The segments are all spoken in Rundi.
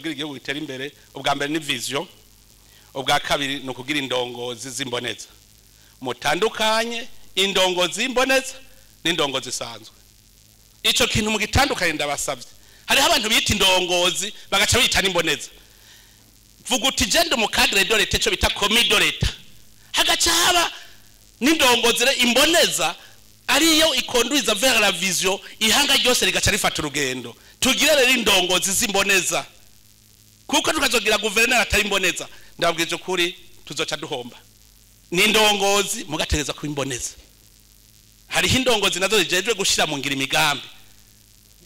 Kugira igihugu gitere imbere, ubwa mbere ni vision, ubwa kabiri ni ukugira indongozi z'imboneza. Mutandukanye indongozi z'imboneza n'indongozi zisanzwe. Ico kintu mugitandukanye, ndabasavye. Hariho abantu bita indongozi bagaca bita n'imboneza. Vuga uti: "Je ndi umu cadre de l'État", ico bita commis de l'État. Hagaca haba n'indongozi imboneza, ariyo ikonduiza vers la vision, ihanga ryose rigaca rifata urugendo. Tugire rero indongozi z'imboneza, kuko tukazogira guverineri atari imboneza, ndababwije ukuri, tuzoca duhomba. Ni indongozi mugategereza kuba imboneza. Hariho indongozi nazo zijejwe gushira mu ngiro imigambi.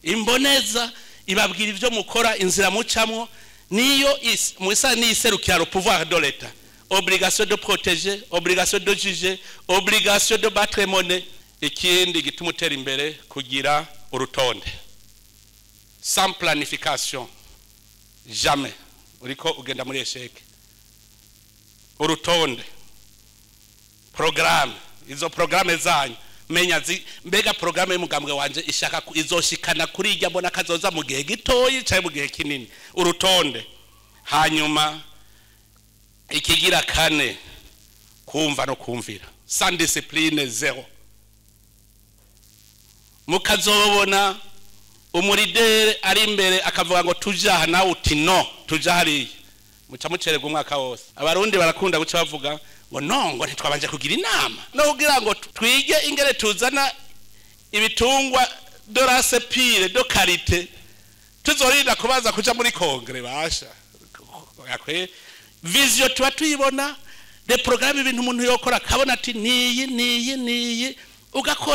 Imboneza ibabwira ivyo mukora, inzira mucamwo, niyo musa niyiserukira le pouvoir de l'État: obligation de protéger, obligation de juger, obligation de battre monnaie. Ikindi gituma utera imbere, kugira urutonde. Sans planification, jamais, uriko ugenda muri échec. Urutonde, programme. Izo programme zanyu, menya mbega programme y'umugambwe wanje ishaka izoshikana kuri irya mbona kazoza mu gihe gitoyi canke mu gihe kinini? Urutonde. Hanyuma ikigira kane, kumva no kumvira. Sans discipline, zéro. Mukazobona umu leader ari imbere akavuga ngo tujaha, nawe uti: "No, tuja hariya", muca mucererwa umwaka wose. Abarundi barakunda guca bavuga ngo: "No, ngo ntitwabanje kugira inama no kugira ngo twige ingene tuzana ibitungwa de race pure, de qualité, tuzorinda kubaza kuja muri congrès." Basha yakwe vision tuba tuyibona, de programme, ibintu umuntu yokora akabona ati niyi, niyi, niyi, ugakora.